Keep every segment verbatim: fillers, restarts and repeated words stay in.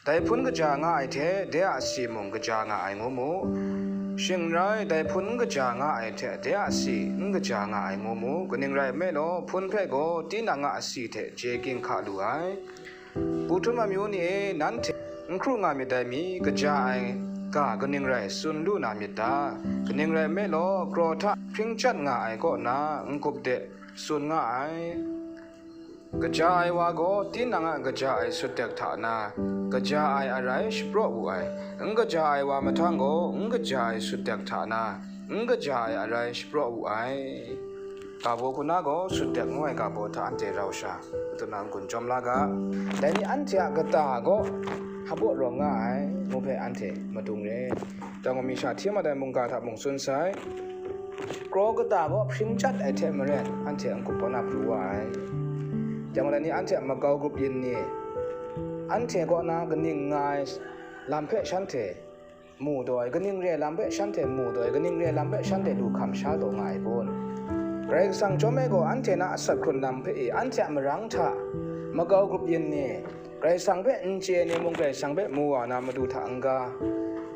Dai hpun kaja nga ai hte, de a si mung kaja nga ai ngu mu. Shing n rai, dai hpun n kaja nga ai hte, de a si n kaja nga ai ngu mu. Kaning rai nme law, hpun hpe gaw tinang a asi hte chye ginhka lu ai. Pu htum amyu ni e, nanhte n hkru nga myit dai mi, kaja ai ga kaning rai tsun lu na myit ta? Kaning rai nme law, kraw hta hpring chyat nga ai kaw na n-gup de tsun nga ai. Kaja ai wa gaw tinang a kaja ai sutdek hta na, kaja ai arai shapraw wu ai. N kaja ai wa mahtang gaw, n kaja ai sutdek hta na, n kaja ai arai shapraw wu ai. Ga baw hku na gaw, sutdek ngu ai ga baw hta anhte rau sha, matut na n-gun jawm la ga. Dai ni anhte a kata gaw hpabaw rawng nga ai, ngu hpe anhte madung re. Dai gaw, mi sha hti mat ai mungga hta mung tsun sai. Kraw kata gaw hpring chyat ai hte maren, anhte n-gup kaw na pru wa ai. Dai gaw, dai ni anhte a makau grup yin ni, anhte kaw na kaning nga ai lam hpe shanhte mu taw ai, kaning re ai lam hpe shanhte mu taw ai, kaning re ai lam hpe shanhte lu hkam sha taw nga ai kun? Karai Kasang chyawm e gaw, anhte na asak hkrun lam hpe e, anhte a marang hta makau grup yin ni, Karai Kasang hpe n chye ai ni mung Karai Kasang hpe mu wa na matu hta n-ga,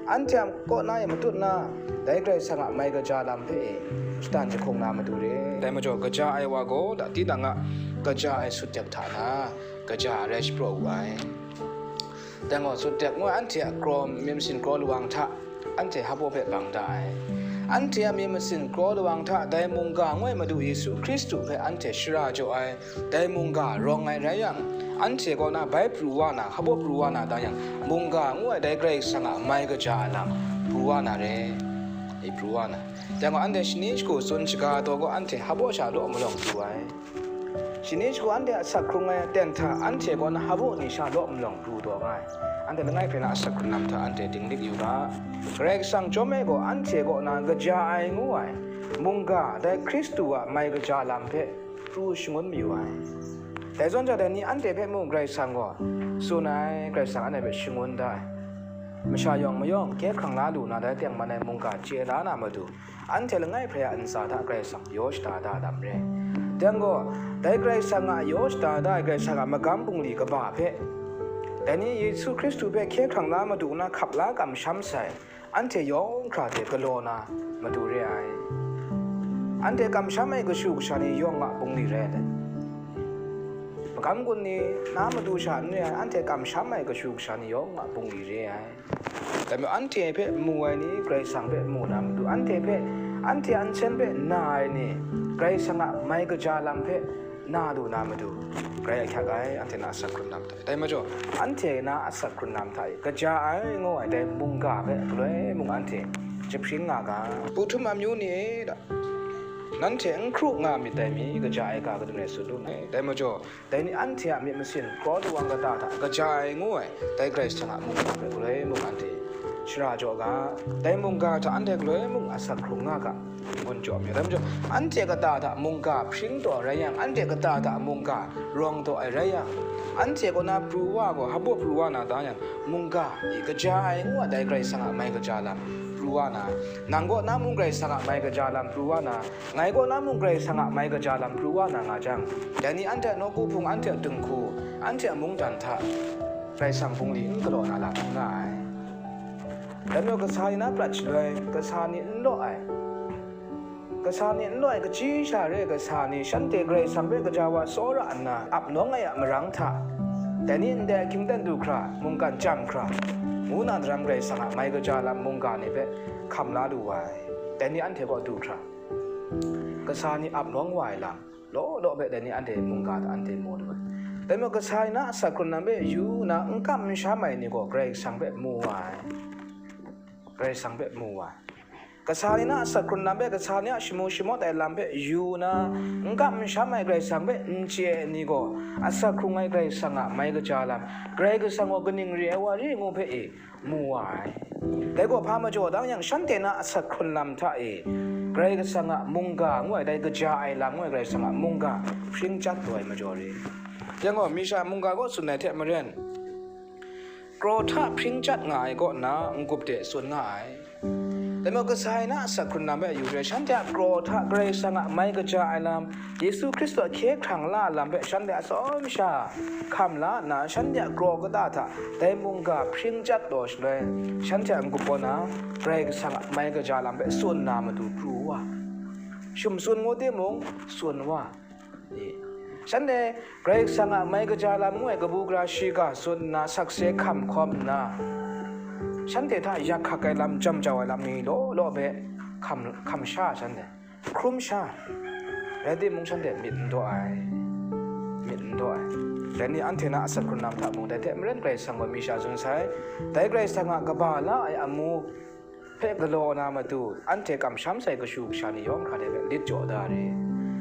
anhte a kaw na e matut na, dai Karai Kasang a mai kaja lam hpe e, shatan jahkung na matu re. Dai majaw, kaja ai wa gaw, da tinang a kaja ai sutdek hta na, kaja arai shapraw wu ai. Dai gaw, sutdek ngu ai anhte a kraw, myit masin kraw lawang hta, anhte hpabaw hpe bang da ai. Anhte a myit masin kraw lawang hta dai mungga ngu ai Madu Yesu Hkristu hpe anhte shara jaw ai, dai mungga rawng ai rai yang, anhte kaw na bai pru wa na, hpabaw pru wa na da yang, mungga ngu ai dai Karai Kasang a mai kaja ai lam pru wa na re, e pru wa na. Dai gaw, anhte shani shagu tsun shaga taw gaw, anhte hpabaw sha law malawng pru ai. Shani shagu anhte asak hkrung ai aten hta anhte kaw na hpabaw ni sha law malawng pru taw nga ai. Anhte langai hpe na asak hkrun lam hta anhte dinglik yu ga. Karai Kasang chyawm e gaw, anhte kaw na kaja ai ngu ai mungga, dai Hkristu a mai kaja lam hpe pru shangun mayu ai. Dai zawn jang, dai ni anhte hpe mung Karai Kasang gaw tsun ai, Karai Kasang anhte hpe shangun da ai. Masha yawng mayawng hkye hkrang la lu na, dai tengman ai mungga chye la na matu, anhte langai hpe a ntsa hta Karai Kasang yaw shada da lam re. Dai gaw, dai Karai Kasang a yaw shada da ai Karai Kasang a magam bungli kaba hpe, dai ni Yesu Hkristu hpe hkye hkrang la matu na hkap la kamsham sai, anhte yawng hkra hte galaw na matu re ai. Anhte kamsham ai kashu kasha ni yawng a bungli rai ai. Magam gun ni na matu sha n re ai, anhte kamsham ai kashu kasha ni yawng a bungli re ai. Dai majaw, anhte hpe mu ai ni Karai Kasang hpe mu na matu, anhte hpe, anhte a nsen hpe na ai ni Karai Kasang a mai kaja lam hpe na lu na matu, grai ahkyak ai, anhte na asak hkrun lam hta. Dai majaw, anhte na asak hkrun lam hta e, kaja ai ngu ai dai mungga hpe galoi mung anhte jahpring nga ga. Pu htum amyu ni e, nanhte n hkru nga myit dai mi, kaja ai ga kaning rai tsun lu nngai. Dai majaw, dai ni anhte a myit masin kraw lawang kata hta kaja ai ngu ai, dai Karai Kasang a mungga hpe galoi mung anhte shara jaw ga, dai mungga hta anhte galoi mung asak hkrung nga ga, n-gun jaw myit. Dai majaw, anhte kata hta mungga hpring taw ai rai yang, anhte kata hta mungga rawng taw ai rai yang, anhte kaw na pru wa gaw, hpabaw pru wa na da yang, mungga e kaja ai ngu ai dai Karai Kasang a mai kaja lam pru wa na, nang kaw na mung Karai Kasang a mai kaja lam pru wa na, ngai kaw na mung Karai Kasang a mai kaja lam pru wa na nga jang, dai ni anhte a nawku hpung, anhte a dinghku, anhte a mungdan hta Karai Kasang bungli n galaw na lam n nga ai. Dai majaw, kasa ni na prat shaloi, kasa ni n law ai, kasa ni n law ai kachyi sha re ai kasa ni, shanhte Karai Kasang hpe gaja wa tsawra nna ap nawng ai a marang hta, dai ni ndai ahkying dan du hkra, mungkan chyam hkra, ngu na daram Karai Kasang a mai kaja lam mungga ni hpe hkam la lu ai. Dai ni anhte kaw du hkra, kasa ni ap nawng wa ai lam law law hpe dai ni anhte mungga hta anhte mu lu ai. Dai majaw, kasa ni na asak hkrun lam hpe yu nna n kam n sham ai ni gaw Karai Kasang hpe mu wa ai. Karai Kasang hpe mu wa ai. Kasa ni na asak hkrun lam hpe, kasa ni a shamu shamawt ai lam hpe yu nna n kam n sham ai Karai Kasang hpe n chye ai ni gaw, asak hkrung ai Karai Kasang a mai kaja lam, Karai Kasang gaw kaning re ai wa ri ngu hpe e, mu wa ai. Dai gaw hpa majaw dang yang, shanhte na asak hkrun lam hta e Karai Kasang a mungga ngu ai, dai kaja ai lam ngu ai Karai Kasang a mungga hpring chyat lu ai majaw re. Yang gaw, mi sha mungga kaw tsun ai hte maren, kraw hta hpring chyat nga ai kaw nna n-gup de tsun nga ai. Dai majaw, kasai na asak hkrun lam hpe yu re, shanhte a kraw hta Karai Kasang a mai kaja ai lam, Yesu Hkristu a hkye hkrang la ai lam hpe shanhte atsawm sha hkam la nna, shanhte a kraw kata hta dai mungga hpring chyat taw shaloi, shanhte a n-gup kaw na Karai Kasang a mai kaja lam hpe tsun na matu pru wa, shum tsun ngu timung, tsun wa. Shanhte Karai Kasang a mai kaja lam ngu ai kabu gara shiga tsun nna, sakse hkam hkawm nna, shanhte hta yak hkak ai lam, jam jau ai lam ni law law hpe hkam, hkam sha shanhte, hkrum sha, rai timung, shanhte myit n daw ai, myit n daw ai. Dai ni anhte na asak hkrun lam hta mung, dai hte maren Karai Kasang gaw mi sha tsun sai, dai Karai Kasang a kaba la ai amu hpe galaw na matu, anhte kamsham sai kashu kasha ni yawng hkra de hpe lit jaw da re.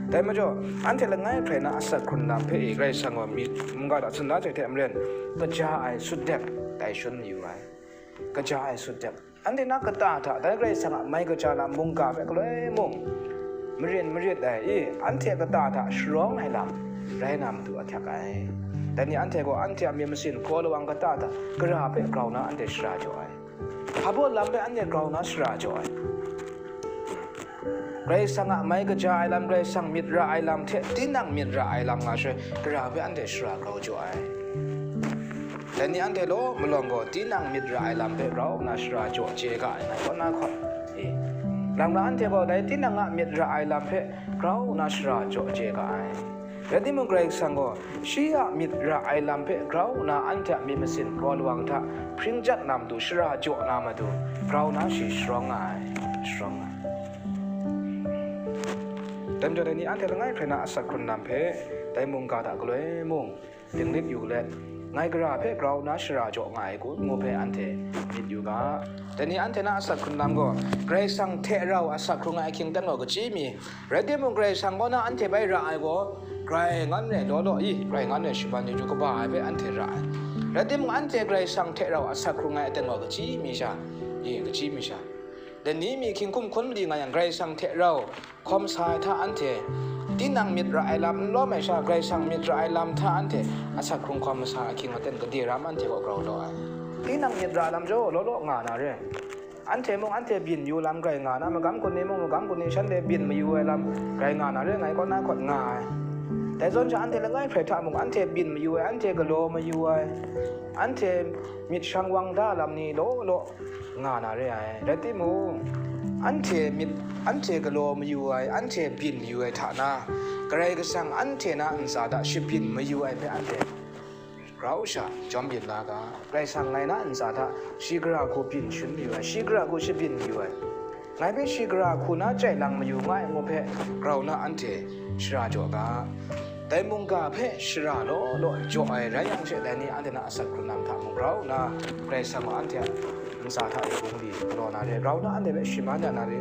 Dai majaw, anhte langai hkrai na asak hkrun lam hpe e Karai Kasang gaw myit mungga hta tsun da ai hte maren, kaja ai sutdek tai shun mayu ai. Kaja ai sutdek. Anhte na kata hta dai Karai Kasang a mai kaja lam mungga hpe galoi mung, marin marit ai, i, anhte kata hta sharawng ai lam rai na matu ahkyak ai. Dai ni anhte gaw anhte a myit masin hkraw lawang kata hta gara hpe grau na anhte shara jaw ai. Hpa baw lam hpe anhte grau na shara jaw ai. Karai Kasang a mai kaja ai lam, Karai Kasang myit ra ai lam hte tinang myit ra ai lam nga shaloi, gara hpe anhte shara grau jaw ai. Dai ni anhte law malawng gaw tinang myit ra ai lam hpe grau nna shara jaw chye ga ai, ngai kaw na hkawt e. Rang ra anhte gaw dai tinang a myit ra ai lam hpe grau nna shara jaw chye ga ai. Rai timung, Karai Kasang gaw shi a myit ra ai lam hpe grau nna anhte a myit masin hkraw lawang hta hpring chyat na matu, shara jaw na matu, grau nna shi sharawng nga ai, sharawng nga ai. Dai majaw, dai ni anhte langai hkrai na asak hkrun lam hpe dai mungga hta galoi mung, dinglik yu let, ngai gara hpe grau nna shara jaw nga ai kun ngu hpe anhte myit yu ga. Dai ni anhte na asak hkrun lam gaw, Karai Kasang hte rau asak hkrung ai ahkying dan gaw kachyi mi, rai timung, Karai Kasang kaw na anhte bai ra ai gaw, grai ngan re law law i, grai ngan re shaban yu yu kaba ai hpe anhte ra ai. Rai timung, anhte Karai Kasang hte rau asak hkrung ai aten gaw kachyi mi sha, i, kachyi mi sha, dai ni mi hkying hkum hkun mali nga yang, Karai Kasang hte rau hkawm sa ai hta anhte, tinang myit ra ai lam n lawm ai sha, Karai Kasang myit ra ai lam hta anhte asak hkrung hkawm masa ahkying aten gade ram anhte kaw grau law ai. Tinang myit ra ai lam jaw law law nga na re. Anhte mung anhte byin yu lam grai nga na, magam kun ni mung magam kun ni shanhte byin mayu ai lam grai nga na re, ngai kaw na hkawt nga ai. Dai zawn sha anhte langai hkrai hta mung anhte byin mayu ai, anhte galaw mayu ai, anhte myit shang wang da lam ni law law nga na re ai. Rai timung, anhte myit, anhte galaw mayu ai, anhte byin mayu ai hta na, Karai Kasang anhte na ntsa hta shabyin mayu ai hpe anhte grau sha jawm byin la ga. Karai Kasang ngai na ntsa hta shi gara hku byin shun mayu ai, shi gara hku shabyin mayu ai, ngai hpe shi gara hku na chye lang mayu nga ai ngu hpe grau na anhte shara jaw ga. Dai mungga hpe shara law law jaw ai rai yang she, dai ni anhte na asak hkrun lam hta mung grau nna, Karai Kasang gaw anhte a ntsa hta e bungli galaw na re, grau nna anhte hpe shaman ya na re.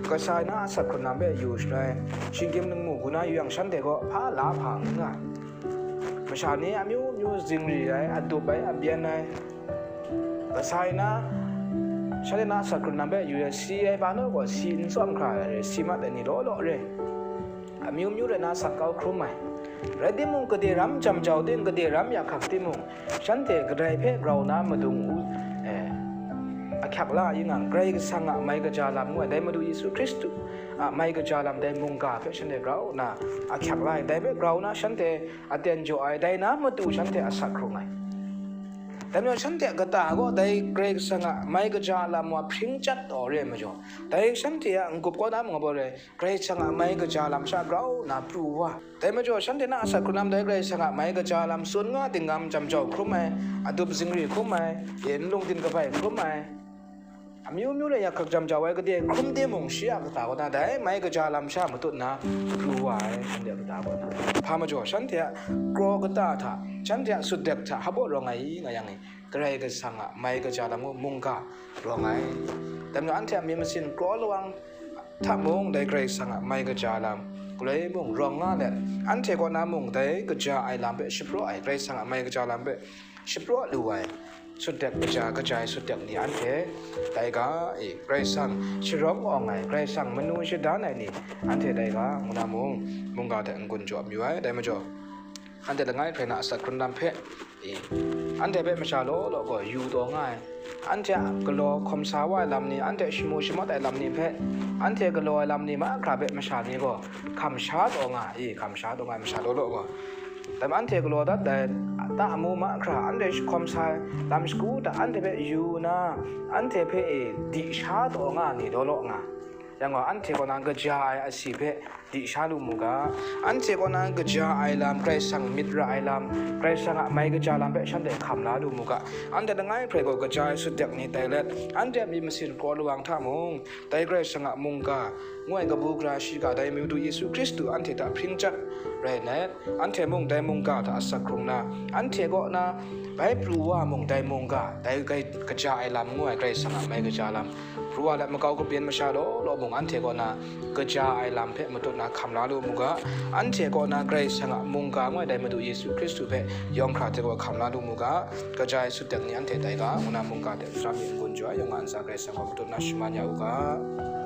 Kasai na asak hkrun lam hpe yu shaloi, shinggyim ningmu hku na yu yang, shanhte gaw hpa la hpa n nga ai. Masha ni amyu myu zingri ai, adup ai, abyen ai, kasai na, shanhte na asak hkrun lam hpe yu yang, si ai hpa naw gaw si n tsawm hkra ai re, si mat ai ni law law re. Amyu myu rai na asak kau hkrum ai. Rai timung, gade ram jam jau ting, gade ram yak hkak timung, shanhte kadai hpe grau na madung u, eh, ahkyak la yu yang, Karai Kasang a mai kaja lam ngu ai, dai Madu Yesu Hkristu a mai kaja lam, dai mungga hpe shanhte grau nna ahkyak la ai, dai hpe grau na shanhte aten jaw ai, dai na matu shanhte asak hkrung ai. Dai majaw, shanhte a kata gaw dai Karai Kasang a mai kaja lam wa hpring chyat taw re ai majaw, dai shanhte a n-gup kaw na mung gaw rai, Karai Kasang a mai kaja lam sha grau nna pru wa. Dai majaw, shanhte na asak hkrun lam dai Karai Kasang a mai kaja lam tsun nga dinghkam jam jau hkrum ai, adup zingri hkrum ai, e, n lungdin kabai hkrum ai, amyu myu rai yak hkak jam jau ai, gade hkrum timung, shi a kata kaw na dai mai kaja lam sha matut nna pru wa ai, shanhte a kata kaw na. Hpa majaw, shanhte a kraw kata hta, shanhte a sutdek hta hpaw rawng ai i nga yang e, Karai Kasang a mai kaja lam ngu mungga rawng ai. Dai majaw, anhte a myit masin kraw lawang hta mung dai Karai Kasang a mai kaja lam galoi mung rawng nga let, anhte kaw na mung dai kaja ai lam hpe shapraw ai, Karai Kasang a mai kaja lam hpe shapraw lu ai, sutdek kaja, kaja ai sutdek ni anhte dai ga, e, Karai Kasang sharawng awng ai, Karai Kasang manu shadan ai ni anhte dai ga, ngu na mung, mungga hte n-gun jaw mayu ai. Dai majaw, anhte langai hkrai na asak hkrun lam hpe E, anhte hpe masha law law gaw yu taw nga ai. Anhte a galaw hkawm sa wa ai lam ni, anhte shamu shamat ai lam ni hpe, anhte galaw ai lam ni mahkra hpe masha ni gaw hkam sha taw nga ai, hkam sha taw nga ai masha law law gaw. Dai anhte galaw dat ai ta amu mahkra, anhte hkawm sa ai lam shagu hta anhte hpe yu nna, anhte hpe e di sha taw nga ai ni law law nga. Yang gaw, anhte kaw na kaja ai asi hpe di sha lu mu ga. Anhte kaw na kaja ai lam, Karai Kasang myit ra ai lam, Karai Kasang a mai kaja lam hpe shanhte hkam la lu mu ga. Anhte langai hkrai gaw kaja ai sutdek ni tai let, anhte a myit masin hkraw lawang hta mung, dai Karai Kasang a mungga, ngu ai kabu gara shiga, dai Madu Yesu Hkristu anhte hta hpring chyat rai nna, anhte mung dai mungga hta asak hkrung na, anhte kaw na bai pru wa mung dai mungga, dai kai kaja ai lam ngu ai Karai Kasang a mai kaja lam, pru wa let makau kabyin masha law law mung anhte kaw na kaja ai lam hpe matut na hkam la lu mu ga. Anhte kaw na Karai Kasang a mungga ngu ai dai Madu Yesu Hkristu hpe yawng hkra hte gaw hkam la lu mu ga. Kaja ai sutdek ni anhte tai ga, ngu na mungga hte sara myi n-gun jaw ai yawng a ntsa Karai Kasang gaw matut na shaman ya u ga.